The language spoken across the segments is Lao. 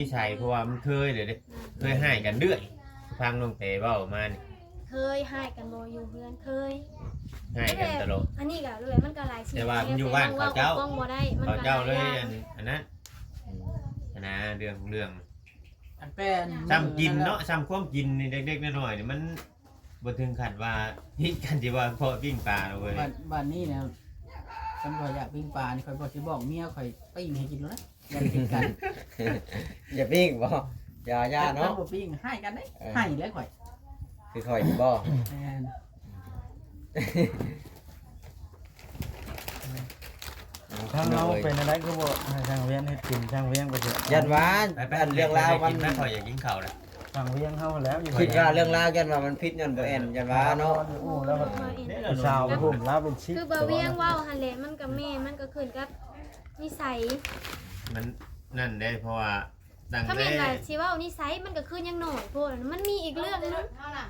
ນິໄສ ເພາະວ່າມັນເຄີຍແລ້ວເດ້ ເຄີຍຮ້າຍກັນເລື້ອຍ. ຟັງນ້ອງແຕເວົ້າມານີ້ ເຄີຍຮ້າຍກັນບໍ່ຢູ່ເຮືອນ ເຄີຍ ຮ້າຍກັນຕະຫຼອດ. ອັນນີ້ກໍເລື່ອຍ ມັນກໍຫຼາຍສິ່ງ ແຕ່ວ່າມັນຢູ່ບ້ານເຂົາເຈົ້າ ເວົ້າກັບກ້ອງບໍ່ໄດ້ ມັນກໍຫຼາຍຢ່າງ ເຂົາເຈົ້າເລີຍ ອັນ ອັນນັ້ນ ອັນນະ ເລື່ອງຂອງເລື່ອງ ອັນແປນ ຊ່ຳກິນເນາະ ຊ່ຳຄວາມກິນນີ້ ເດັກໆນ້ອຍໆນີ້ ມັນບໍ່ເຖິງຂັ້ນວ່າຜິດກັນທີ່ວ່າເພາະປີ້ງປາເນາະເວີຍ. ບາດ ບາດນີ້ນະ ຄັນຂ້ອຍຢາກປີ້ງປານີ້ ຂ້ອຍບໍ່ຊິບອກເມຍຂ້ອຍປີ້ງໃຫ້ກິນໂລດນະ. ຢ່າຜິດກັນ ຢ່າປີ້ງບໍ? ຢ່າ ຢ່າເນາະ ຄັນບໍ່ປີ້ງຮ້າຍກັນເດ້. ເອີ ຮ້າຍແລ້ວຂ້ອຍ ຄືຂ້ອຍນີ້ບໍ? ແມ່ນ. ທາງເຮົາເປັນແນວໃດຄືບໍ່ໃຫ້ຊ່າງວຽງເຮັດກິນ ຊ່າງວຽງໄປເຖາະ. ຢ້ານວ່າ ໄປໆ ອັນເລື່ອງລາວມັນ ໄປໆ ຂ້ອຍຢາກກິນເຂົ້າແລ້ວ. ຊ່າງວຽງເຮົາແລ້ວ ຄິດວ່າເລື່ອງລາວຢ້ານວ່າມັນຜິດຍ້ອນບໍ່ແອນ ຢ້ານວ່າເນາະ. ໂອ້ ແລ້ວຜູ້ສາວຜູ້ລາວເປັນສິບ ຄືບໍ່ວຽງເວົ້າຫັ້ນແຫຼະ ມັນກໍແມ່ນ ມັນກໍຂຶ້ນກັບນິໄສ ມັນນັ້ນເດ້ ເພາະວ່າ ຕັ້ງແຕ່ ຖ້າແມ່ນວ່າຊິເວົ້ານິໄສ ມັນກໍຄືຍັງນ້ອຍໂພດ ມັນມີອີກເລື່ອງໜຶ່ງ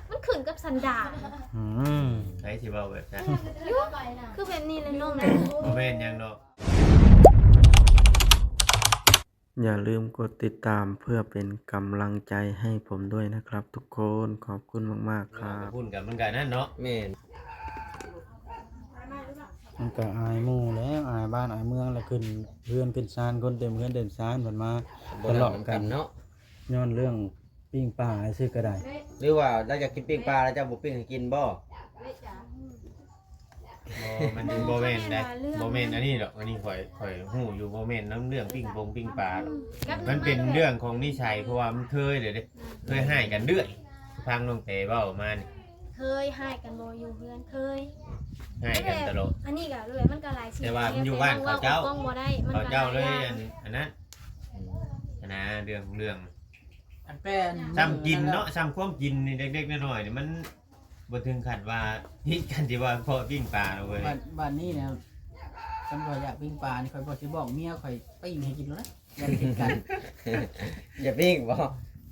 ມັນຂຶ້ນກັບສັນດານ. ອືມ ໃຜຊິເວົ້າແບບນັ້ນ? ຢູ່ ຄືແບບນີ້ແຫຼະນ້ອງ. ບໍ່ແມ່ນຫຍັງດອກ. ຢ່າລືມກົດຕິດຕາມເພື່ອເປັນກຳລັງໃຈໃຫ້ຜົມດ້ວຍນະຄັບທຸກຄົນ. ຂອບຄຸນມາກໆຄັບ. ເວົ້າກັບພຸ້ນກັບມັນກໍນັ້ນເນາະ. ແມ່ນ. ມັນກໍອາຍໝູ່ແຫຼະ ອາຍບ້ານອາຍເມືອງ ແລ້ວຂຶ້ນເຮືອນຂຶ້ນຊານ ຄົນເຕັມເຮືອນເຕັມຊານ ເພິ່ນມາທະເລາະກັນເນາະ ຍ້ອນເລື່ອງປີ້ງປາຊື່ກໍໄດ້. ຫຼືວ່າລາວຢາກກິນປີ້ງປາ ແລ້ວເຈົ້າບໍ່ປີ້ງໃຫ້ກິນບໍ? ບໍ່ ມັນບໍ່ແມ່ນໃດ ບໍ່ແມ່ນອັນນີ້ດອກ. ອັນນີ້ຂ້ອຍ ຂ້ອຍຮູ້ຢູ່ ບໍ່ແມ່ນນຳເລື່ອງປີ້ງປົງປີ້ງປາດອກ. ມັນເປັນເລື່ອງຂອງນິໄສ ເພາະວ່າມັນເຄີຍແລ້ວເດ້ ເຄີຍຮ້າຍກັນເລື້ອຍ. ຟັງນ້ອງແຕເວົ້າມານີ້ ເຄີຍຮ້າຍກັນບໍ່ຢູ່ເຮືອນ ເຄີຍ ຮ້າຍກັນຕະຫຼອດ. ອັນນີ້ກໍເລື່ອຍ ມັນກໍຫຼາຍສິ່ງ ແຕ່ວ່າມັນຢູ່ບ້ານເຂົາເຈົ້າ ເວົ້າກັບກ້ອງບໍ່ໄດ້ ມັນກໍຫຼາຍຢ່າງ ອັນນັ້ນ ອັນນະ ເລື່ອງຂອງເລື່ອງ ອັນແປນ ຊ່ຳກິນເນາະ ຊ່ຳຄວາມກິນນີ້ ເດັກໆນ້ອຍໆນີ້ ມັນບໍ່ເຖິງຂັ້ນວ່າຜິດກັນທີ່ວ່າເພາະປີ້ງປາເນາະເວີຍ. ບາດ ບາດນີ້ນະ ຄັນຂ້ອຍຢາກປີ້ງປານີ້ ຂ້ອຍບໍ່ຊິບອກເມຍຂ້ອຍປີ້ງໃຫ້ກິນໂລດນະ. ຢ່າຜິດກັນ ຢ່າປີ້ງບໍ?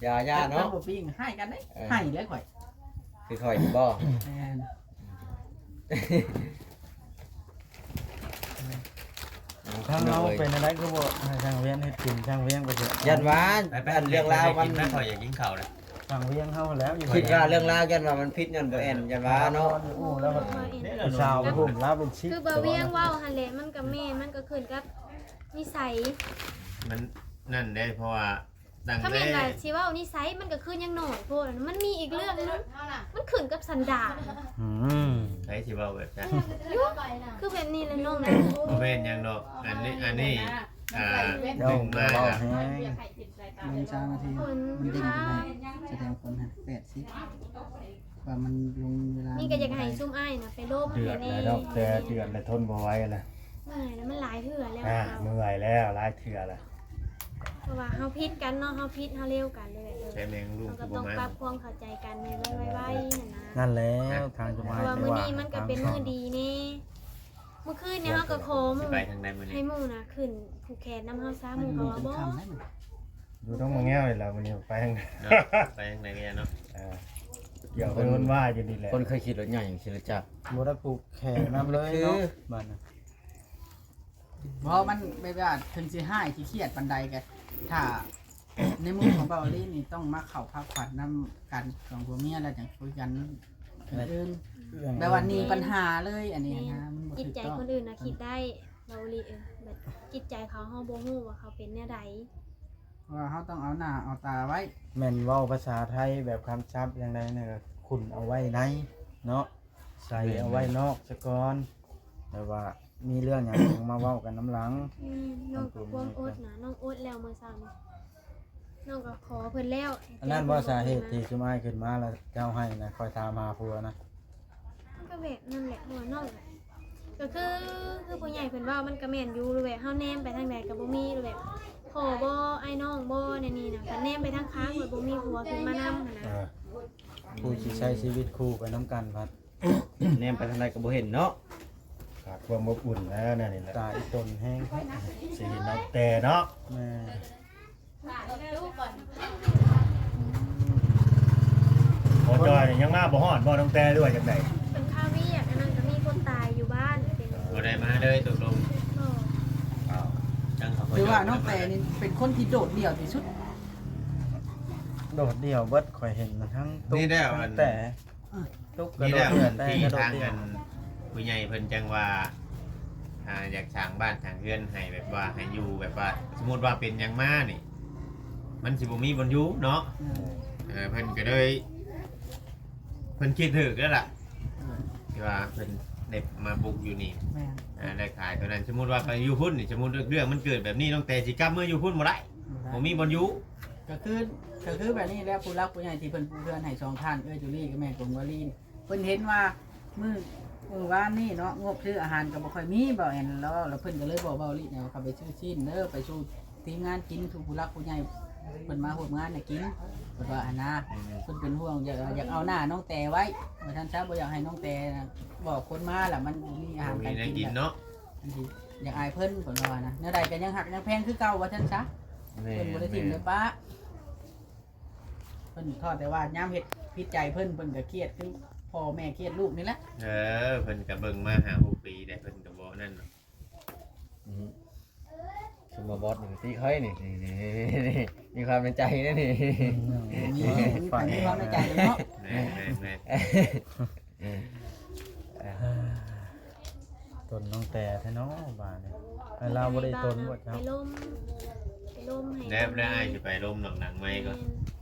ຢ່າ ຢ່າເນາະ ຄັນບໍ່ປີ້ງຮ້າຍກັນເດ້. ເອີ ຮ້າຍແລ້ວຂ້ອຍ ຄືຂ້ອຍນີ້ບໍ? ແມ່ນ. ທາງເຮົາເປັນແນວໃດຄືບໍ່ໃຫ້ຊ່າງວຽງເຮັດກິນ ຊ່າງວຽງໄປເຖາະ. ຢ້ານວ່າ ໄປໆ ອັນເລື່ອງລາວມັນ ໄປໆ ຂ້ອຍຢາກກິນເຂົ້າແລ້ວ. ຊ່າງວຽງເຮົາແລ້ວ ຄິດວ່າເລື່ອງລາວຢ້ານວ່າມັນຜິດຍ້ອນບໍ່ແອນ ຢ້ານວ່າເນາະ. ໂອ້ ແລ້ວຜູ້ສາວຜູ້ລາວເປັນສິບ ຄືບໍ່ວຽງເວົ້າຫັ້ນແຫຼະ ມັນກໍແມ່ນ ມັນກໍຂຶ້ນກັບນິໄສ ມັນນັ້ນເດ້ ເພາະວ່າ ຕັ້ງແຕ່ ຖ້າແມ່ນວ່າຊິເວົ້ານິໄສ ມັນກໍຄືຍັງນ້ອຍໂພດ ມັນມີອີກເລື່ອງໜຶ່ງ ມັນຂຶ້ນກັບສັນດານ. ອືມ ໃຜຊິເວົ້າແບບນັ້ນ? ຢູ່ ຄືແບບນີ້ແຫຼະນ້ອງ. ບໍ່ແມ່ນຫຍັງດອກ ອັນນີ້ ອັນນີ້ ອ່າ ເວົ້າແຮງ ລົງຊາວນາທີ ມັນດຶງຂຶ້ນມາ ສະແດງຜົນໃຫ້ແປດສິບ ວ່າມັນລົງເວລາ ນີ້ກໍຢາກໃຫ້ຊຸມອ້າຍນະໄປລົມ ເດືອດແລ້ວເນາະ ແຕ່ເດືອດແລ້ວ ທົນບໍ່ໄຫວແລ້ວ ເມື່ອຍແລ້ວ ມັນຫຼາຍເທື່ອແລ້ວ ອ່າ ເມື່ອຍແລ້ວ ຫຼາຍເທື່ອແລ້ວ. ເພາະວ່າເຮົາຜິດກັນເນາະ ເຮົາຜິດເຮົາເລວກັນເລີຍ ເອີ ແຕ່ແມ່ງລູກ ເຮົາກໍຕ້ອງປັບຄວາມເຂົ້າໃຈກັນໃຫ້ໄວໆຫັ້ນນະ. ນັ້ນແຫຼະ ທາງຈະມາ ເພາະວ່າມື້ນີ້ມັນກໍເປັນມື້ດີແດ່. ມື້ຄືນນີ້ເຮົາກໍຂໍໝູ່ ຊິໄປທາງໃດມື້ນີ້ ໃຫ້ໝູ່ນະຂຶ້ນຜູກແຂນນຳເຮົາຊະ ໝູ່ເຂົາວ່າບໍ່. ຢູ່ຕົງມະແງວນີ້ແຫຼະ ມື້ນີ້ໄປທາງໃດເນາະ ໄປທາງໃດກໍຢ່າເນາະ. ເອີ ດຽວໄປວຸ່ນວາຍຢູ່ນີ້ແຫຼະ ຄົນເຄີຍຂີ່ລົດໃຫຍ່ຂີ່ລົດຈັກ ບໍ່ໄດ້ຜູກແຂນນຳເລີຍເນາະ ບາດນະ. ບໍ່ ມັນແບບວ່າເຖິງຊິຮ້າຍຊິຄຽດປານໃດກໍ ຖ້າໃນມຸມຂອງເບົາອີ່ຫຼີນີ້ ຕ້ອງມາເຂົ້າພັກຜ່ອນນຳກັນສອງຜົວເມຍ ແລ້ວຈັ່ງຄຸຍກັນເລື່ອງອື່ນ ແບບວ່າໜີປັນຫາເລີຍ ອັນນີ້ຫັ້ນນະ ມັນບໍ່ຖືກຕ້ອງ. ແມ່ນ ຈິດໃຈຄົນອື່ນນະຄິດໄດ້ ເບົາອີ່ຫຼີ ເອີ ແບບຈິດໃຈເຂົາ ເຮົາບໍ່ຮູ້ວ່າເຂົາເປັນແນວໃດ ເພາະວ່າເຮົາຕ້ອງເອົາໜ້າເອົາຕາໄວ້. ແມ່ນເວົ້າພາສາໄທແບບຄຳສັບຈັ່ງໃດນີ້ ຂຸນເອົາໄວ້ໃນເນາະ ໃສ່ເອົາໄວ້ນອກສະກ່ອນ ແບບວ່າມີເລື່ອງຫຍັງຈັ່ງມາເວົ້າກັນນຳຫຼັງ. ແມ່ນ ນ້ອງກໍຄວາມອົດນະ ນ້ອງອົດແລ້ວມື້ເຊົ້ານີ້ ນ້ອງກໍຂໍເພິ່ນແລ້ວ. ອັນນັ້ນບໍ່ສາເຫດທີ່ຊຸມອ້າຍຂຶ້ນມາແລ້ວເຈົ້າໄຫ້ນະ ຂ້ອຍຖາມຫາຜົວນະ? ມັນກໍແບບນັ້ນແຫຼະ ເພາະວ່ານ້ອງກໍ ກໍຄື ຄືຜູ້ໃຫຍ່ເພິ່ນເວົ້າ ມັນກໍແມ່ນຢູ່ ຫຼືແບບເຮົາແນມໄປທາງໃດກໍບໍ່ມີ ຫຼືແບບພໍ່ບໍ່ ອ້າຍນ້ອງບໍ່ ແນວນີ້ນະ ຄັນແນມໄປທາງຂ້າງ ແບບບໍ່ມີຜົວຂຶ້ນມານຳຫັ້ນນະ. ເອີ ຜູ້ຊິໃຊ້ຊີວິດຄູ່ໄປນຳກັນພັດ ແນມໄປທາງໃດກໍບໍ່ເຫັນເນາະ ຂາດຄວາມອົບອຸ່ນແລ້ວແນວນີ້ແຫຼະ. ຕາອີ່ຕົນແຮງ ຊິເຫັນເອົາແຕ່ເນາະ. ແມ່ນ. ພໍ່ຈ້ອຍນີ້ຍັງມາບໍ່ຮອດບໍ່ ນ້ອງແຕ ຫຼືວ່າຈັ່ງໃດ? ເປັນຄາວຽກ ອັນນັ້ນກໍມີຄົນຕາຍຢູ່ບ້ານ ເປັນ ບໍ່ໄດ້ມາເລີຍຕົກລົງ. ບໍ່. ອ້າວ ຈັ່ງເຂົາ ຖືວ່ານ້ອງແຕນີ້ເປັນຄົນທີ່ໂດດດ່ຽວທີ່ສຸດ ໂດດດ່ຽວເບິດ ຂ້ອຍເຫັນນະ ທັງຕຸກ ນີ້ແຫຼະ ທັງແຕ່ ອືມ ຕຸກກະ ນີ້ແຫຼະ ໂດດດ່ຽວ ແຕ່ກະໂດດດ່ຽວ ທີ່ທາງອັນຜູ້ໃຫຍ່ເພິ່ນຈັ່ງວ່າ ອ່າ ຢາກສ້າງບ້ານສ້າງເຮືອນໃຫ້ແບບວ່າ ໃຫ້ຢູ່ແບບວ່າ ສົມມຸດວ່າເປັນຫຍັງມານີ້ ມັນຊິບໍ່ມີບ່ອນຢູ່ເນາະ ອືມ ເອີ ເພິ່ນກະເລີຍ ເພິ່ນຄິດຖືກແລ້ວລະ ອືມ ທີ່ວ່າເພິ່ນໄດ້ມາປຸກຢູ່ນີ້ ແມ່ນ ອ່າ ໄດ້ຂາຍຕົວນັ້ນ ສົມມຸດວ່າໄປຢູ່ພຸ້ນນີ້ ສົມມຸດເລື່ອງມັນເກີດແບບນີ້ ນ້ອງແຕຊິກັບເມືອຢູ່ພຸ້ນບໍ່ໄດ້ ບໍ່ໄດ້ ບໍ່ມີບ່ອນຢູ່ ກະຄື ກະຄືແບບນີ້ແຫຼະ ຜູ້ຫຼັກຜູ້ໃຫຍ່ທີ່ເພິ່ນປູເຮືອນໃຫ້ສອງທ່ານ ເອື້ອຍຈູລີກັບແມ່ກົງວາລີນີ້ ເພິ່ນເຫັນວ່າມື້ ມື້ວານນີ້ເນາະ ງົບຊື້ອາຫານກະບໍ່ຄ່ອຍມີ ເວົ້າແອນລາວເວົ້າ ລະເພິ່ນກະເລີຍບອກເວົ້າລີ້ນະ ເຂົ້າໄປຊື້ຊີ້ນເດີ ໄປສູ່ທີມງານກິນ ສູ່ຜູ້ຫຼັກຜູ້ໃຫຍ່ເພິ່ນມາຮ່ວມງານນະກິນ ເພິ່ນວ່າຫັ້ນນະ ອືມ ເພິ່ນເປັນຫ່ວງ ຢາກ ຢາກເອົາໜ້ານ້ອງແຕໄວ້ ວ່າຊັ້ນຊະ ບໍ່ຢາກໃຫ້ນ້ອງແຕບອກຄົນມາລະ ມັນບໍ່ມີອາຫານການກິນ ບໍ່ມີແນວກິນເນາະ ມັນຊິຢາກອາຍເພິ່ນ ເພິ່ນວ່ານະ ແນວໃດກະຍັງຮັກຍັງແພງຄືເກົ່າ ວ່າຊັ້ນຊະ ແມ່ນ ເພິ່ນບໍ່ໄດ້ຖິ້ມໄດ້ປະ ແມ່ນ ເພິ່ນຂໍແຕ່ວ່າຍາມເຮັດຜິດໃຈເພິ່ນ ເພິ່ນກະຄຽດຄືພໍ່ແມ່ຄຽດລູກນີ້ແຫຼະ ເອີ ເພິ່ນກະເບິ່ງມາຫ້າຫົກປີແລ້ວ ເພິ່ນກະບໍ່ນັ້ນດອກ ອືມ ຄືມາບອດນີ້ຕິຂ້ອຍນີ້ ນີ້ ນີ້ ນີ້ ມີຄວາມໃນໃຈເດ້ນີ້ ອືມ ມີ ມີຄວາມໃນໃຈເນາະ ແມ່ນ ແມ່ນ ແມ່ນ ຕົນນ້ອງແຕແທ້ເນາະບາດນີ້ ລາວບໍ່ໄດ້ຕົນບໍ່ເຈົ້າ ໄປລົມ ໄປລົມໃຫ້ ແລ້ວ ແລ້ວອ້າຍຊິໄປລົມນອກຫຼັງໄມກ່ອນ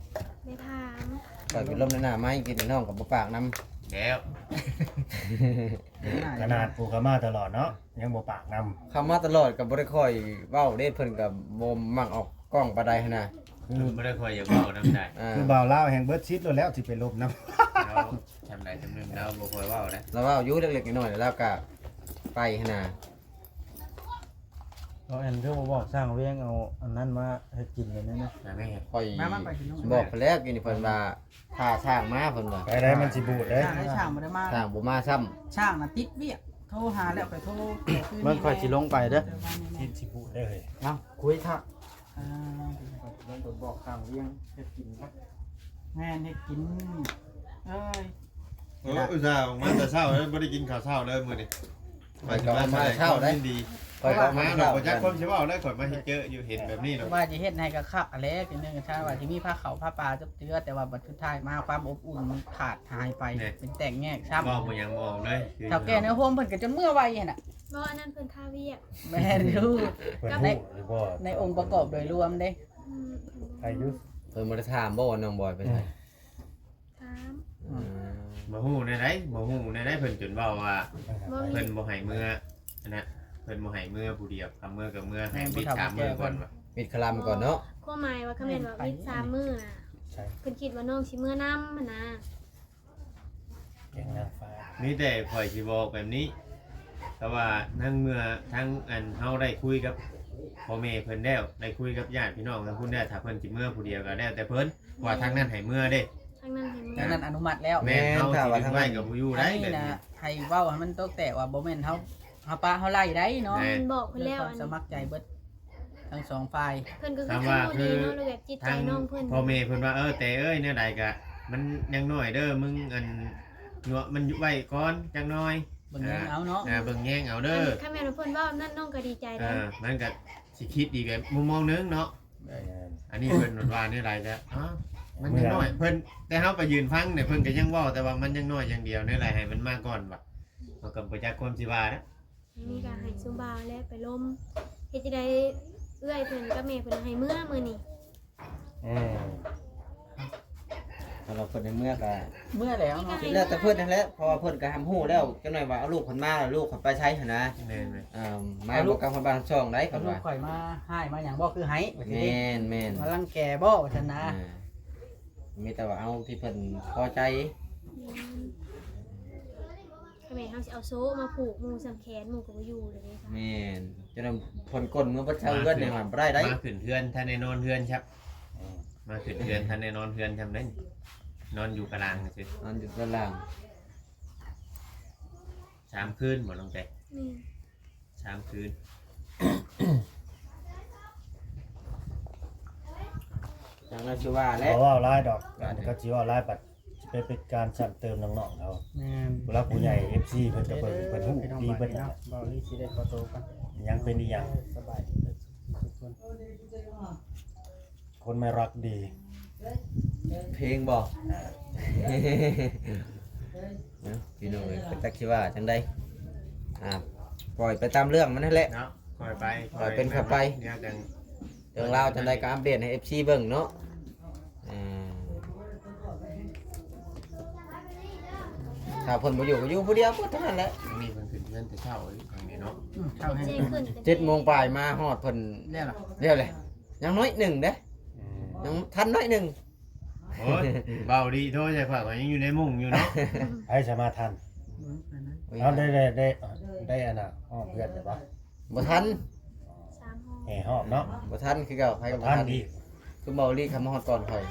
ແມ່ນ ໄປຖາມ ຂ້ອຍໄປລົມໃນໜ້າໄມ ກິນນ້ອງກະບໍ່ປາກນຳ ແລ້ວ ຂະໜາດຜູ້ເຂົ້າມາຕະຫຼອດເນາະ ຍັງບໍ່ປາກນຳ ເຂົ້າມາຕະຫຼອດກະບໍ່ໄດ້ຄ່ອຍເວົ້າເດ້ ເພິ່ນກະບໍ່ມັກອອກກ້ອງປານໃດຫັ້ນນະ ຄືບໍ່ໄດ້ຄ່ອຍຢາກເວົ້ານຳໃດ ອ່າ ຄືບ່າວລາວແຮ່ງເບິດສິດໂລດແລ້ວ ຊິໄປລົມນຳ ລາວຊ່ຳໃດຊ່ຳໜຶ່ງ ລາວບໍ່ຄ່ອຍເວົ້າເດ້ ລາວເວົ້າຢູ່ເລັກໆນ້ອຍໆ ລາວກະໄປຫັ້ນນະ ເອົາ ອັນຄືບໍ່ບອກຊ່າງວຽງເອົາອັນນັ້ນມາເຮັດກິນກັນແດ່ນະ ຂ້ອຍ ມາ ມາ ໄປກິນ ບອກໄປແລ້ວ ກິນນີ້ເພິ່ນວ່າ ຖ້າຊ່າງມາເພິ່ນວ່າ ໄປໄດ້ມັນຊິບູດເດ້ ຊ່າງໄດ້ ຊ່າງບໍ່ໄດ້ມາ ຊ່າງບໍ່ມາຊ້ຳ ຊ່າງນະຕິດວຽກ ໂທຫາແລ້ວໄປໂທ ມັນຂ້ອຍຊິລົງໄປເດີ ຊິ ຊິບູດເດ້ເຮີ້ຍ ເອົ້າ ຄຸຍທະ ອ່າ ລົງໄປບອກຊ່າງວຽງເຮັດກິນ ແມ່ນເຮັດກິນ ເອີຍ ເອີ ອຸດສ່າອອກມາແຕ່ເຊົ້າເລີຍ ບໍ່ໄດ້ກິນເຂົ້າເຊົ້າເລີຍມື້ນີ້ ຂ້ອຍກະອອກມາເຊົ້າໄດ໋ ຂ້ອຍກະອອກມາເຊົ້າ ບໍ່ຈັກຄວາມຊິເວົ້າໄດ໋ ຂ້ອຍມາເຮັດເຈີຢູ່ ເຫັນແບບນີ້ເນາະ ວ່າຊິເຮັດໃຫ້ກະຄັກຫັ້ນແຫຼະ ທີໜຶ່ງ ຖ້າວ່າຊິມີພາເຂົ້າພາປາເຈືອ ແຕ່ວ່າບັດສຸດທ້າຍມາຄວາມອົບອຸ່ນມັນຂາດຫາຍໄປ ເປັນແຕກແຍກຊ້ຳ ເວົ້າບໍ່ຫຍັງບໍ່ອອກເລີຍ ເຖົ້າແກ່ໃນໂຮມເພິ່ນກະຈົນເມືອໄວຫັ້ນນະ ບໍ່ ອັນນັ້ນເພິ່ນທ່າວຽກ ແມ່ນຢູ່ ເພິ່ນຮູ້ຫຼືບໍ່ ໃນອົງປະກອບໂດຍລວມເດ້ ອືມ ໃຜຢູ່ ເພິ່ນບໍ່ໄດ້ຖາມບໍ່ວ່ານ້ອງບອຍໄປໃສ ອືມ ບໍ່ຮູ້ແນວໃດ ບໍ່ຮູ້ແນວໃດ ເພິ່ນຈົນເວົ້າວ່າ ບໍ່ມີ ເພິ່ນບໍ່ໃຫ້ເມືອ ອັນນະ ເພິ່ນບໍ່ໃຫ້ເມືອຜູ້ດຽວ ຄັນເມືອກະເມືອໃຫ້ ແມ່ນ ວິດສາມມື້ກ່ອນວ່າ ວິດຄະລຳກ່ອນເນາະ ຄວາມໝາຍວ່າ ຄັນແມ່ນວ່າ ແມ່ນໄປ ວິດສາມມື້ນະ ໃຊ່ ເພິ່ນຄິດວ່ານ້ອງຊິເມືອນຳຫັ້ນນະ ແກງນາງຟ້າ ມີແຕ່ຂ້ອຍຊິບອກແບບນີ້ ແຕ່ວ່າທັງເມື່ອ ທັງອັນເຮົາໄດ້ຄຸຍກັບພໍ່ແມ່ເພິ່ນແລ້ວ ໄດ້ຄຸຍກັບຍາດພີ່ນ້ອງທາງພຸ້ນແລ້ວ ຖ້າເພິ່ນຊິເມືອຜູ້ດຽວກະແລ້ວແຕ່ເພິ່ນ ວ່າທາງນັ້ນໃຫ້ເມືອເດ້ ທາງນັ້ນໃຫ້ເມືອ ທາງນັ້ນອະນຸມັດແລ້ວ ແມ່ນ ເຮົາຊິດຶງໄວ້ກະບໍ່ຢູ່ໄດ້ ແບບນີ້ນະ ໃຫ້ເວົ້າໃຫ້ມັນຕົກແຕກວ່າບໍ່ແມ່ນເຮົາ ເຮົາປະເຮົາໄລ່ໄດ໋ເນາະ ແມ່ນ ບອກເພິ່ນແລ້ວ ດ້ວຍຄວາມສະໝັກໃຈເບິດທັງສອງຝ່າຍ ເພິ່ນກະຄື ຖາມວ່າ ຄື ເຂົາດີເນາະ ແບບຈິດໃຈນ້ອງເພິ່ນ ພໍ່ແມ່ເພິ່ນວ່າ ເອີ ແຕເອີຍ ແນວໃດກະມັນຍັງນ້ອຍເດີ ມຶງອັນ ຍົວະມັນໄວ້ກ່ອນຈັກໜ່ອຍ ເບິ່ງແຍງເອົາເນາະ ເອີ ເບິ່ງແຍງເອົາເດີ ຄັນແມ່ນວ່າເພິ່ນເວົ້ານັ້ນ ນ້ອງກະດີໃຈເດ້ ເອີ ມັນກະຊິຄິດອີກແບບມຸມມອງໜຶ່ງເນາະ ແມ່ນ ອັນນີ້ເພິ່ນວ່າແນວໃດກະ ອ້າວ ມັນຍັງນ້ອຍ ເພິ່ນ ແຕ່ເຮົາໄປຢືນຟັງນີ້ ເພິ່ນກະຍັງເວົ້າ ແຕ່ວ່າມັນຍັງນ້ອຍຢ່າງດຽວ ແນວໃດໃຫ້ມັນມາກ່ອນວ່າ ເຮົາກະບໍ່ຈັກຄວາມຊິວ່ານະ ນີ້ກະໃຫ້ຊຸມບ່າວແຫຼະໄປລົມ ເຮັດຈັ່ງໃດເອື້ອຍເພິ່ນກັບແມ່ເພິ່ນໃຫ້ເມືອມື້ນີ້ ເອີ ຄັນວ່າເພິ່ນໃຫ້ເມືອກະ ເມືອແລ້ວເນາະ ແລ້ວແຕ່ເພິ່ນຫັ້ນແຫຼະ ເພາະວ່າເພິ່ນກະຮັບຮູ້ແລ້ວ ຈັກໜ້ອຍວ່າເອົາລູກເພິ່ນມາ ລູກເພິ່ນໄປໃສຫັ້ນນະ ແມ່ນໆ ເອີ ມາບໍ່ກັບຮອດບ້ານຊ່ອງໃດ ຄັນວ່າລູກຂ້ອຍມາຮ້າຍມາຫຍັງບໍ່ຄືໃຫ້ ວ່າຊີ້ ແມ່ນໆ ມາລັງແກບໍ່ ວ່າຊັ້ນນະ ເອີ ມີແຕ່ວ່າເອົາທີ່ເພິ່ນພໍໃຈ ແມ່ນ ຄັນແມ່ນເຮົາຊິເອົາໂສ້ມາຜູກໝູ່ສ່ຳແຂນ ໝູ່ກະບໍ່ຢູ່ເລີຍເດ້ ແມ່ນ ຈົນວ່າເພິ່ນກົ້ນເມືອເບິດຊາວເຮືອນນີ້ວ່າບໍ່ໄດ້ໄດ໋ ມາຂຶ້ນເຮືອນທັນໄດ້ນອນເຮືອນ ມາຂຶ້ນເຮືອນທັນໄດ້ນອນເຮືອນຊ່ຳໃດ໋ ນອນຢູ່ກະລາງຊື່ ນອນຢູ່ກະລາງ ສາມຄືນບໍ່ນ້ອງແຕ ແມ່ນ ສາມຄືນ ຈັ່ງນັ້ນຊິວ່າແຫຼະ ບໍ່ເວົ້າຫຼາຍດອກ ຄັນຊິເວົ້າຫຼາຍບັດ ຊິໄປເປັນການຊ້ຳເຕີມນ້ອງໆເຮົາ ແມ່ນ ຜູ້ຫຼັກຜູ້ໃຫຍ່ ເອັຟຊີ ເພິ່ນກະເບິ່ງ ເພິ່ນຮູ້ດີເບິດ ເວົ້າລີຊິໄດ້ຂໍໂຕກ່ອນ ຍັງເປັນອີ່ຫຍັງ ສະບາຍດີເບິດທຸກຄົນ ຄົນແມ່ນຮັກດີ ເພງບໍ່? ເອີ ເນາະ ພີ່ນ້ອງເອີຍ ກໍຈັກຊິວ່າຈັ່ງໃດ ອ່າ ປ່ອຍໄປຕາມເລື່ອງມັນຫັ້ນແຫຼະເນາະ ປ່ອຍໄປ ປ່ອຍເປັນຂ້າວໄປ ດຽວຈັ່ງ ເລື່ອງລາວຈັ່ງໃດກໍອັບເດດໃຫ້ເອັຟຊີເບິ່ງເນາະ ອ່າ ຖ້າເພິ່ນບໍ່ຢູ່ກໍຢູ່ຜູ້ດຽວໝົດເທົ່ານັ້ນແຫຼະ ນີ້ເພິ່ນຂຶ້ນເຮືອນແຕ່ເຊົ້າອີກ ທາງນີ້ເນາະ ອືມ ເຊົ້າແຮງ ເຈັດໂມງປາຍມາຮອດເພິ່ນ ແລ້ວລະ ແລ້ວແຫຼະ ຍັງໜ້ອຍໜຶ່ງເດ້ ອືມ ຍັງທັນໜ້ອຍໜຶ່ງ ໂອ້ຍ ເບົາດີໂທໃສ່ຂ້ອຍ ຂ້ອຍຍັງຢູ່ໃນມຸ້ງຢູ່ເນາະ ໃຜສາມາດທັນ ເອີ ເອົາ ໄດ້ ໄດ້ ໄດ້ ໄດ້ອັນນ່າ ອ້ອມເຮືອນໄດ້ບໍ່? ບໍ່ທັນ ສາມຮອບ ແຫ່ຮອບເນາະ ບໍ່ທັນຄືເກົ່າ ໃຜກໍບໍ່ທັນ ບໍ່ທັນອີກ ຄືເບົາລີກເຂົ້າມາຮອດກ່ອນຂ້ອຍ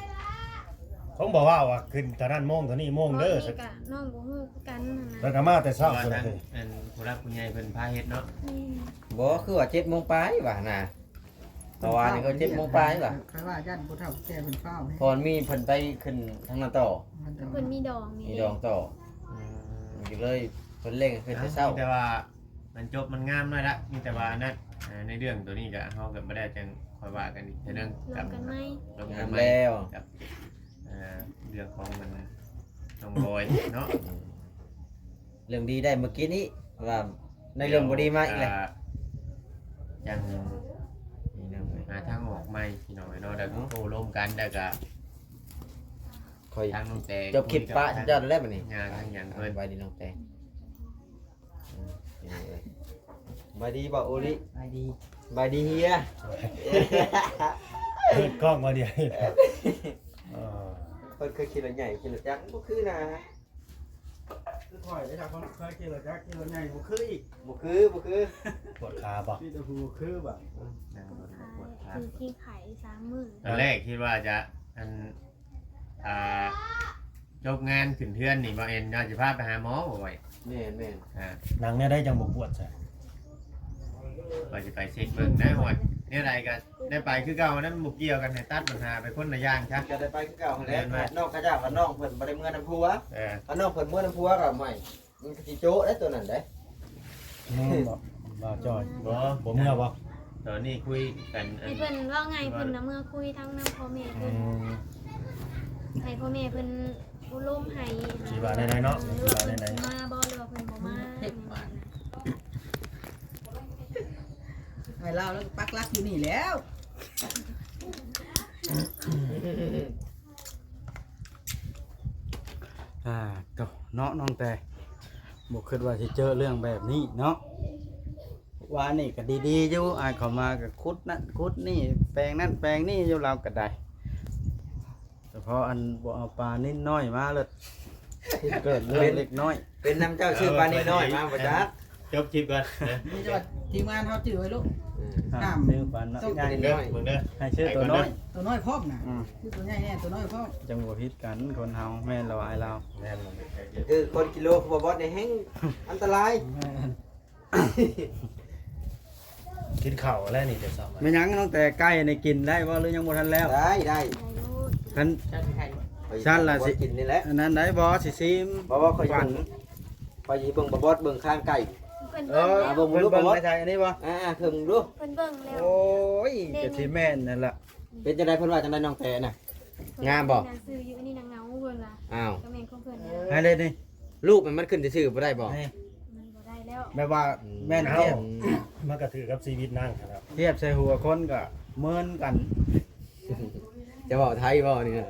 ຄົງບໍ່ເວົ້າວ່າຂຶ້ນເທົ່ານັ້ນໂມງ ເທົ່ານີ້ໂມງເດີ ເວົ້ານີ້ກະນ້ອງບໍ່ຮູ້ຄືກັນຫັ້ນນະ ເພິ່ນກໍມາແຕ່ເຊົ້າ ເພາະວ່າທາງ ອັນຜູ້ຫຼັກຜູ້ໃຫຍ່ເພິ່ນພາເຮັດເນາະ ແມ່ນ ບໍ່ ຄືວ່າເຈັດໂມງປາຍວ່ານະ ເພາະວ່ານີ້ກໍເຈັດໂມງປາຍວ່າ ຂ້ອຍວ່າຢ້ານຜູ້ເຖົ້າແກ່ເພິ່ນຟ້າວແຮງ ເພາະມີເພິ່ນໄປຂຶ້ນທາງນັ້ນຕໍ່ ເພິ່ນມີດອງນີ້ ມີດອງຕໍ່ ອືມ ມັນກໍເລີຍເພິ່ນເລັ່ງຂຶ້ນແຕ່ເຊົ້າ ມີແຕ່ວ່າມັນຈົບມັນງາມໜ້ອຍລະ ມີແຕ່ວ່າອັນນັ້ນ ເອີ ໃນເລື່ອງໂຕນີ້ກໍເຮົາກໍບໍ່ໄດ້ ຈັ່ງຄ່ອຍວ່າກັນອີກເທື່ອໜຶ່ງ ລົມກັນໃໝ່ ລົມກັນໃໝ່ແລ້ວ ກັບ ເອີ ເລື່ອງຂອງມັນ ນ້ອງບອຍເນາະ ອືມ ເລື່ອງດີໄດ້ມື້ກີ້ນີ້ ວ່າໃນເລື່ອງບໍ່ດີມາອີກແລ້ວ ຈັ່ງ ນີ້ເນາະ ຫາທາງອອກໃໝ່ພີ່ນ້ອງເອີຍເນາະ ແລ້ວກໍ ເນາະ ໂອ້ລົມກັນ ແລ້ວກໍ ຂ້ອຍ ທາງນ້ອງແຕ ຈົບຄລິບປະເຈົ້າແລ້ວບັດນີ້ ຍາທາງຫຍັງເພິ່ນ ສະບາຍດີນ້ອງແຕ ອືມ ສະບາຍດີບໍ່ໂອລິ ສະບາຍດີ ສະບາຍດີເຮຍ ເປີດກ້ອງມາດຽວ ເອີ ເພິ່ນເຄີຍຂີ່ລົດໃຫຍ່ຂີ່ລົດຈັກ ບໍ່ຄືນະ ຄືຂ້ອຍເດ້ ຖ້າຄົນເຄີຍຂີ່ລົດຈັກຂີ່ລົດໃຫຍ່ບໍ່ຄືອີກ ບໍ່ຄື ບໍ່ຄື ປວດຂາບໍ່? ມີແຕ່ຜູ້ບໍ່ຄືບາດ ອືມ ນັ່ງລົດກໍປວດຂາ ຄືຂີ້ໄຂ້ສາມມື້ ຕອນແລກຄິດວ່າຈະ ອັນ ອ່າ ຈົບງານຂຶ້ນເຮືອນນີ້ ບໍ່ແມ່ນວ່າຊິພາໄປຫາໝໍບໍ່? ແມ່ນໆ ອ່າ ນັ່ງແນວໃດຈັ່ງບໍ່ປວດຊະ? ວ່າຊິໄປເຊັກເບິ່ງນະ ຮອດແນວໃດກໍໄດ້ໄປຄືເກົ່າ ນັ້ນບໍ່ກ່ຽວກັນ ໃຫ້ຕັດບັນຫາໄປຄົນລະຢ່າງຊະ ກໍໄດ້ໄປຄືເກົ່າຫັ້ນແຫຼະ ແມ່ນວ່າ ນ້ອງຂະເຈົ້າ ນ້ອງເພິ່ນບໍ່ໄດ້ເມືອນຳຜົວ ເອີ ຖ້ານ້ອງເພິ່ນເມືອນຳຜົວກໍ ຫ້ວຍ ມັນກໍຊິໂຈະໄດ້ຕົວນັ້ນເດ້ ແມ່ນບໍ່ ບ່າວຈ້ອຍ ບໍ່ ບໍ່ເມືອບໍ່? ຕອນນີ້ຄຸຍກັນ ໃຫ້ເພິ່ນເວົ້າໄງ ເພິ່ນນະເມືອຄຸຍທັງນຳພໍ່ແມ່ເພິ່ນ ອືມ ໃຫ້ພໍ່ແມ່ເພິ່ນໂອ້ລົມໃຫ້ ຊິວ່າແນວໃດເນາະ ເອີ ຊິວ່າແນວໃດ ເພິ່ນຊິມາບໍ່ ຫຼືວ່າເພິ່ນບໍ່ມາ ເຮັດຫວານ ອ້າຍລາວແລ້ວກໍປັກຫຼັກຢູ່ນີ້ແລ້ວ. ອ່າ ໂຕເນາະ ນ້ອງແຕ ບໍ່ຄິດວ່າຊິເຈີເລື່ອງແບບນີ້ເນາະ ວານນີ້ກໍດີໆຢູ່ ອ້າຍເຂົ້າມາກໍຂຸດນັ້ນຂຸດນີ້ ແປງນັ້ນແປງນີ້ຢູ່ ລາວກໍໄດ້ ສະເພາະອັນບໍ່ເອົາປານິນນ້ອຍມາ ແລ້ວເກີດເລື່ອງເລັກນ້ອຍ ເປັນນຳເຈົ້າຊື້ປານິນນ້ອຍມາບໍ່ຈັກ. ຈົບຄລິບກ່ອນ ມີແຕ່ວ່າທີມງານເຮົາຈື່ໄວ້ລູກ ຫ້າມຊື້ປານເນາະ ຕ້ອງ ໃຫຍ່ ເບິ່ງເດີ ໃຫ້ຊື້ໂຕນ້ອຍ ໂຕນ້ອຍພ້ອມນະ ອືມ ຊື້ໂຕໃຫຍ່ແດ່ ໂຕນ້ອຍພ້ອມ ຈັ່ງບໍ່ຜິດກັນ ຄົນເຮົາແມ່ນລະວ່າອ້າຍລາວ ແມ່ນ ຄືຄົນກິໂລຄືບໍ່ບອດນີ້ແຮ່ງອັນຕະລາຍ ແມ່ນ ກິນເຂົ້າແລ້ວນີ້ແຕ່ເຊົ້າ ແມ່ນຫຍັງນ້ອງແຕ ໄກ່ນີ້ກິນໄດ້ບໍ່ ຫຼືຍັງບໍ່ທັນແລ້ວ? ໄດ້ ໄດ້ ຄັນ ຊັ້ນລະຊິກິນນີ້ແຫຼະ ອັນນັ້ນໄດ້ບໍ່ ຊິຊີມ ບໍ່ ບໍ່ ຂ້ອຍຊິເບິ່ງ ຂ້ອຍຊິເບິ່ງບໍ່ບອດ ເບິ່ງຄາງໄກ່ ເອີ ເບິ່ງ ເບິ່ງ ເບິ່ງ ເບິ່ງໃສ່ອັນນີ້ບໍ່ ອ່າ ເບິ່ງດູ ເພິ່ນເບິ່ງແລ້ວ ໂອ້ຍ ກໍຊິແມ່ນນັ້ນລະ ເປັນຈັ່ງໃດ ເພິ່ນວ່າຈັ່ງໃດ ນ້ອງແຕນະ ງາມບໍ່? ຊື່ຢູ່ອັນນີ້ນະ ເງົາເພິ່ນວ່າ ອ້າວ ກໍແມ່ນຂອງເພິ່ນນີ້ ໃຫ້ເລີຍນີ້ ຮູບມັນຂຶ້ນຊື່ໆບໍ່ໄດ້ບໍ່? ນີ້ ມັນບໍ່ໄດ້ແລ້ວ ແບບວ່າ ອືມ ແມ່ນ ເອົາ ທຽບ ມັນກໍຖືກກັບຊີວິດນາງຫັ້ນແຫຼະ ທຽບໃສ່ຫົວຄົນກໍເໝືອນກັນ ຈະເວົ້າໄທບໍ່ນີ້ນະ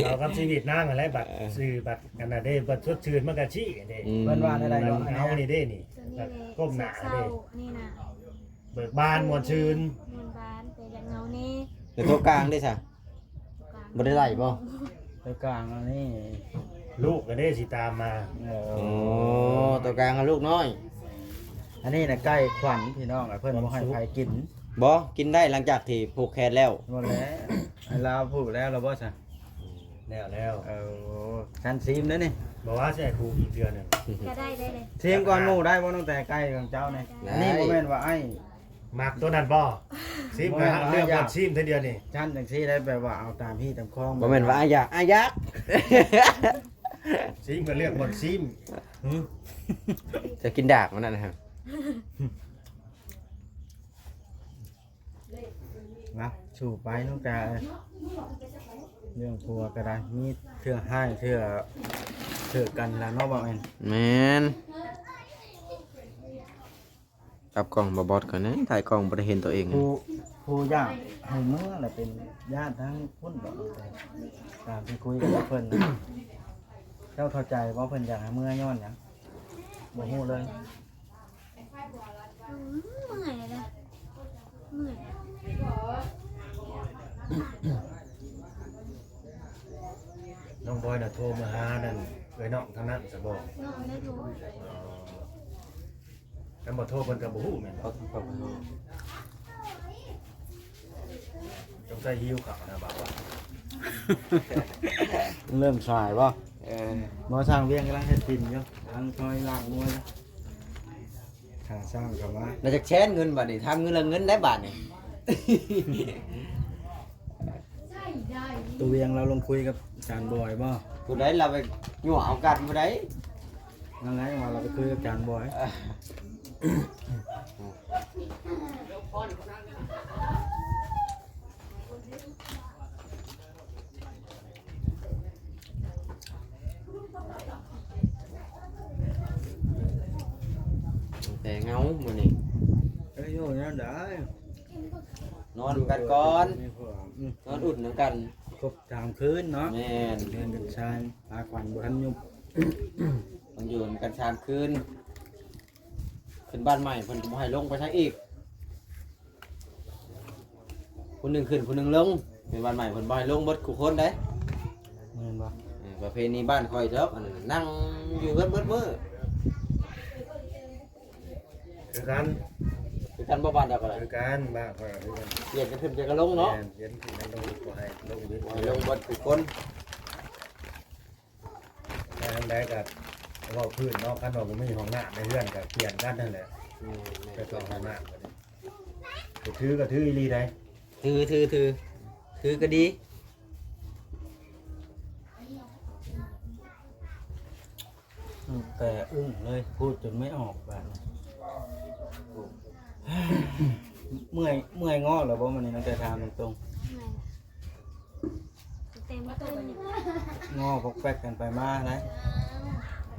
ເອົາກັບຊີວິດນາງຫັ້ນແຫຼະ ບັດ ເອີ ຊື່ບັດອັນນັ້ນເດ້ ບັດສົດຊື່ນມັນກໍຊີ້ເດ້ ອືມ ເພິ່ນວ່າແນວໃດເນາະ ເອົານີ້ເດ້ນີ້ ໂຕນີ້ແຫຼະ ກົ້ມໜ້າເດ້ ນີ້ນະ ເບີກບານມ່ວນຊື່ນ ມ່ວນບານ ແຕ່ຢາກເຫງົາແດ່ ແຕ່ໂຕກາງເດ້ຊະ ບໍ່ໄດ້ໄລ່ບໍ່? ໂຕກາງອັນນີ້ ລູກກໍໄດ້ຊິຕາມມາ ເອີ ໂອ້ ໂຕກາງກັບລູກນ້ອຍ ອັນນີ້ນະໄກ່ຂວັນພີ່ນ້ອງ ເພິ່ນບໍ່ໃຫ້ໃຜກິນ ບໍ່ ກິນໄດ້ຫຼັງຈາກທີ່ຜູກແຂນແລ້ວ ບໍ່ແລ້ວ ໃຫ້ລາວຜູກແລ້ວລະບໍ່ຊະ? ແລ້ວ ແລ້ວ ເອີ ຊັ້ນຊີມເດີ້ນີ້ ບໍ່ວ່າຊິໃຫ້ຜູກອີກເທື່ອໜຶ່ງ ກໍໄດ້ ໄດ້ເລີຍ ຊີມກ່ອນໝູ່ໄດ້ບໍ່? ຕັ້ງແຕ່ໄກ່ຂອງເຈົ້ານີ້ ໄດ້ ອັນນີ້ບໍ່ແມ່ນວ່າອ້າຍ ມັກໂຕນັ້ນບໍ່? ຊີມກໍເລືອກບ່ອນຊີມເທື່ອດຽວນີ້ ຊັ້ນຈັ່ງຊີ້ໄດ້ ແບບວ່າເອົາຕາມຮີດຕາມຄອງ ບໍ່ແມ່ນວ່າອ້າຍຢາກ ອ້າຍຢາກ ຊີມກໍເລືອກບ່ອນຊີມ ຫື ຈະກິນດາກມັນນັ້ນນະ ນະ ສູ້ໄປນ້ອງກາເອີຍ ເລື່ອງຜົວກໍໄດ້ ມີເທື່ອຮ້າຍເທື່ອຖືກກັນລະເນາະ ບໍ່ແມ່ນ? ແມ່ນ. ກັບກ້ອງບໍ່ບອດກ່ອນນະ ຖ່າຍກ້ອງບໍ່ໄດ້ເຫັນຕົວເອງ. ຜູ້ ຜູ້ຢາກໃຫ້ເມືອລະເປັນຍາດທາງພຸ້ນບໍ? ຕາມທີ່ຄຸຍກັບເພິ່ນນະ ເຈົ້າເຂົ້າໃຈບໍ່ ເພິ່ນຢາກໃຫ້ເມືອຍ້ອນຫຍັງ? ບໍ່ຮູ້ເລີຍ. ອືມ ເມື່ອຍເດ້ ເມື່ອຍ. ນ້ອງບອຍນະໂທມາຫານັ້ນ ເອື້ອຍນ້ອງທາງນັ້ນຊະບໍ່? ນ້ອງໄດ້ໂທ. ອໍ ຄັນບໍ່ໂທເພິ່ນກໍບໍ່ຮູ້ແມ່ນບໍ່? ຕ້ອງໃສ່ຫິວເຂົ້ານະບ່າວ. ເລີ່ມສາຍບໍ່? ເອີ ໝໍຊ່າງວຽງກຳລັງເຮັດກິນຢູ່ ລ້າງຖ້ວຍລ້າງງວຍ. ຫາຊ່າງເຂົ້າມາ ລະຈັກແສນເງິນບາດນີ້ ຖາມເງິນລະເງິນໄດ້ບາດນີ້. ຕົວວຽງລາວລົງຄຸຍກັບຈານບອຍບໍ່? ຜູ້ໃດລາວໄປຍົວະເອົາກັນຜູ້ໃດ? ນັ້ນແຫຼະວ່າລາວໄປຄຸຍກັບຈານບອຍ. ແຕ່ເຫງົາມື້ນີ້ ເອີ ຢູ່ແນວໃດ? ນອນນຳກັນກ່ອນ ອືມ ນອນອຸ່ນນຳກັນ ຄົບສາມຄືນເນາະ. ແມ່ນ ເຮືອນກັນຊານ ພາຂວັນບໍ່ທັນຍຸບ ມັນຢູ່ນຳກັນສາມຄືນ. ຂຶ້ນບ້ານໃໝ່ເພິ່ນກໍບໍ່ໃຫ້ລົງໄປໃສອີກ ຜູ້ໜຶ່ງຂຶ້ນຜູ້ໜຶ່ງລົງ ເປັນບ້ານໃໝ່ເພິ່ນບໍ່ໃຫ້ລົງເບິດຄູ່ຄົນເດ້. ແມ່ນບໍ່? ເອີ ປະເພນີບ້ານຂ້ອຍດອກ ອັນນັ້ນ ນັ່ງຢູ່ເຮືອນເບິດມື້ ຄືກັນ ຄືກັນບໍ່? ບ້ານດຽວກັນ ຄືກັນ ບ້ານຂ້ອຍຄືກັນ ປ່ຽນກັນຂຶ້ນປ່ຽນກັນລົງເນາະ. ແມ່ນ ປ່ຽນຂຶ້ນກັນລົງ ບໍ່ໃຫ້ລົງເບິດ ບໍ່ໃຫ້ລົງເບິດຄູ່ຄົນ. ໄປທາງໃດກໍເວົ້າພື້ນເນາະ ຄັນວ່າບໍ່ມີຫ້ອງນ້ຳໃນເຮືອນກໍປ່ຽນກັນນັ້ນແຫຼະ. ແມ່ນໆ ໄປເຂົ້າຫ້ອງນ້ຳກໍໄດ້ ຖືກໍຖືອີ່ຫຼີໃດ. ຖື ຖື ຖື ຖືກໍດີ. ແຕ່ອຶ້ງເລີຍ ພູດຈົນໄມ່ອອກບາດນີ້. ເມື່ອຍ ເມື່ອຍງໍແລ້ວບໍ່ມື້ນີ້? ນ້ອງແຕ່ຖາມຕົງໆ ເມື່ອຍ ແຕ່ເມື່ອຄືນນີ້ ງໍປອກແປກກັນໄປມາໄດ໋.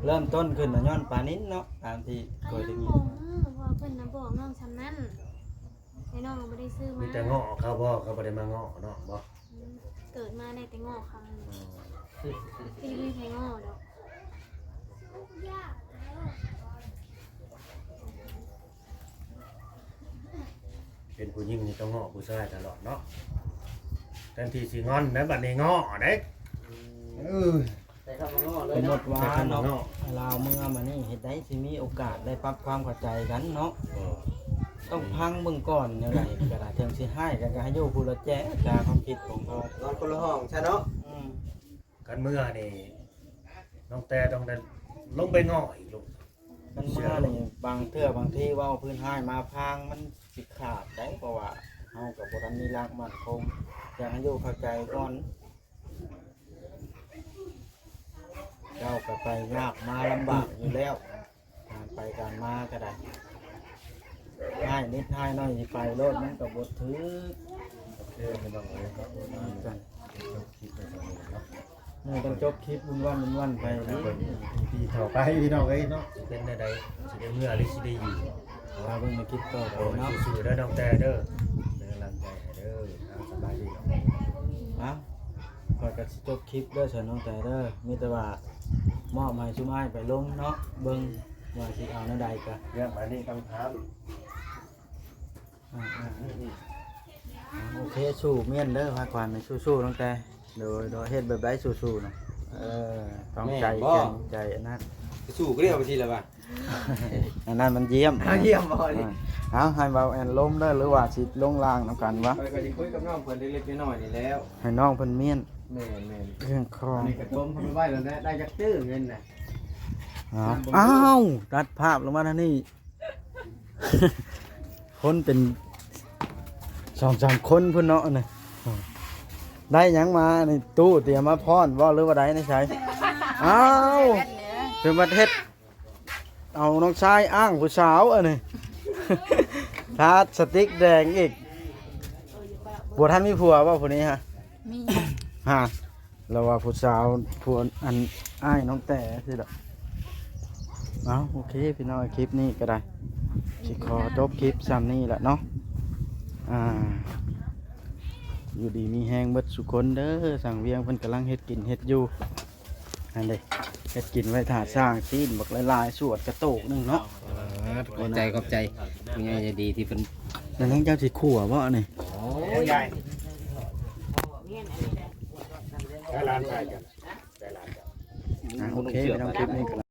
ເລີ່ມຕົ້ນຂຶ້ນນະຍ້ອນປານິນເນາະ ຕາມທີ່ຂ້ອຍໄດ້ຍິນ ເພາະວ່າເພິ່ນນະບອກນ້ອງຊ່ຳນັ້ນ ແຕ່ນ້ອງກໍບໍ່ໄດ້ຊື້ມາ. ມີແຕ່ງໍເຂົາບໍ່? ເຂົາບໍ່ໄດ້ມາງໍນ້ອງບໍ່? ອືມ ເກີດມາໄດ້ແຕ່ງໍເຂົາ ອືມ ທີ່ບໍ່ມີໃຜງໍດອກ. ເປັນຜູ້ຍິງນີ້ຕ້ອງງໍຜູ້ຊາຍຕະຫຼອດເນາະ ແທນທີ່ຊິງອນນະ ບັດນີ້ງໍເດ້. ເອີ ແຕ່ຄຳວ່າງໍເລີຍເນາະ ສົມມຸດວ່າເນາະ ລາວເມືອມານີ້ ເຮັດໃດຊິມີໂອກາດໄດ້ປັບຄວາມເຂົ້າໃຈກັນເນາະ. ເອີ ຕ້ອງຟັງເບິ່ງກ່ອນ ແນວໃດກໍໄດ້ ເຖິງຊິຮ້າຍກັນກໍໃຫ້ຢູ່ຜູ້ລະແຈກ ຕາມຄວາມຄິດຂອງເຂົາ ນອນຄົນລະຫ້ອງຊະເນາະ. ອືມ ຄັນເມືອນີ້ ນ້ອງແຕ່ຕ້ອງໄດ້ລົງໄປງໍອີກລູກ. ຄັນເມືອນີ້ບາງເທື່ອບາງທີເວົ້າພື້ນຮ້າຍມາພາງມັນຊິຂາດໄດ໋ ເພາະວ່າເຮົາກໍບໍ່ທັນມີຫຼັກໝັ້ນຄົງ ຢາກໃຫ້ຢູ່ເຂົ້າໃຈກ່ອນ. ເຈົ້າກໍໄປຍາກມາລຳບາກຢູ່ແລ້ວ ການໄປການມາກໍໄດ້ ຮ້າຍນິດຮ້າຍໜ້ອຍຊິໄປໂລດ ມັນກໍບໍ່ຖືກ. ໂອເຄ ພີ່ນ້ອງເອີຍ ກໍປະມານນີ້ ຈົບຄລິບໄປເທົ່ານີ້ເນາະ. ເອີ ຕ້ອງຈົບຄລິບວຸ້ນວານ ວຸ້ນວານໄປ ເບິ່ງອີພີຕໍ່ໄປ ພີ່ນ້ອງເອີຍເນາະ ຊິເປັນແນວໃດ ຊິໄດ້ເມືອ ຫຼື ຊິໄດ້ຢູ່ ຖ້າເບິ່ງໃນຄລິບຕໍ່ໄປເນາະ. ສູ້ໆເດີນ້ອງແຕ່ເດີ ເປັນກຳລັງໃຈໃຫ້ເດີ. ເອົາ ສະບາຍດີ. ເອົາ ຂ້ອຍກໍຊິຈົບຄລິບເດີ ສາວນ້ອງແຕ່ເດີ ມີແຕ່ວ່າມອບໃຫ້ຊຸມອ້າຍໄປລົງເນາະ ເບິ່ງວ່າຊິເອົາແນວໃດກະ ເລື່ອງອັນນີ້ຕ້ອງຖາມ. ອືມໆ ໂອເຄ ສູ້ມ້ຽນເດີ ພາຂວັນ ສູ້ໆ ນ້ອງແຕ່ ໂດຍ ໂດຍ ເຮັດແບບໃດສູ້ໆນະ? ເອີ ຕ້ອງໃຈແຂງໃຈອັນນັ້ນ ສູ້ກໍໄດ້ເອົາໄປທີລະວ່າ ອັນນັ້ນມັນຢ້ຽມ ຢ້ຽມບໍ່ນີ້. ເອົາ ໃຫ້ເວົ້າແອນລົມເດີ ຫຼືວ່າຊິລົງລ່າງນຳກັນວະ? ຂ້ອຍກໍຊິຄຸຍກັບນ້ອງເພິ່ນເລັກໆນ້ອຍໆນີ້ແລ້ວ ໃຫ້ນ້ອງເພິ່ນມ້ຽນ. ແມ່ນໆ ເລື່ອງຂອງ ອັນນີ້ກໍຕົ້ມເພິ່ນໄວ້ແລ້ວນະ ໄດ້ຈັກຕື້ເງິນນະ? ອ້າວ ຕັດພາບລົງມາທາງນີ້ ຄົນເປັນສອງສາມຄົນພຸ້ນເນາະ ອັນນີ້ ໄດ້ຫຍັງມານີ້? ຕູ້ຕຽມມາພ້ອນບໍ່ ຫຼືວ່າໃດໃນໃສ? ອ້າວ ເປັນບັດເຮັດ ເອົານ້ອງຊາຍອ້າງຜູ້ສາວອັນນີ້ ທາສະຕິກແດງອີກ. ບໍ່ທັນມີຜົວບໍ່ຜູ້ນີ້ຮະ? ມີ ຮະ? ລາວວ່າຜູ້ສາວ ຜູ້ອັນອ້າຍນ້ອງແຕ້ຊີ້ດອກ. ເອົາ ໂອເຄພີ່ນ້ອງ ຄລິບນີ້ກໍໄດ້ ຊິຂໍຈົບຄລິບຊ່ຳນີ້ແຫຼະເນາະ. ອ່າ ຢູ່ດີມີແຮງເບິດສູ່ຄົນເດີ. ຊ່າງວຽງເພິ່ນກຳລັງເຮັດກິນເຮັດຢູ່ ຫັ້ນເດ້ ເຮັດກິນໄວ້ຖ້າຊ່າງ ຊີ້ນບັກຫຼາຍໆ ສວດກະໂຕກໜຶ່ງເນາະ. ຂອບໃຈ ຂອບໃຈຜູ້ໃຫຍ່ໃຈດີທີ່ເພິ່ນ ແລ້ວນາງເຈົ້າຊິຂົ້ວບໍ່ອັນນີ້? ໂອ້ຍ ໃຊ້ຫຼານໃສ່ກັນ ໃຊ້ຫຼານເຈົ້າ. ອ່າ ໂອເຄ ພີ່ນ້ອງ ຄລິບນີ້ກໍ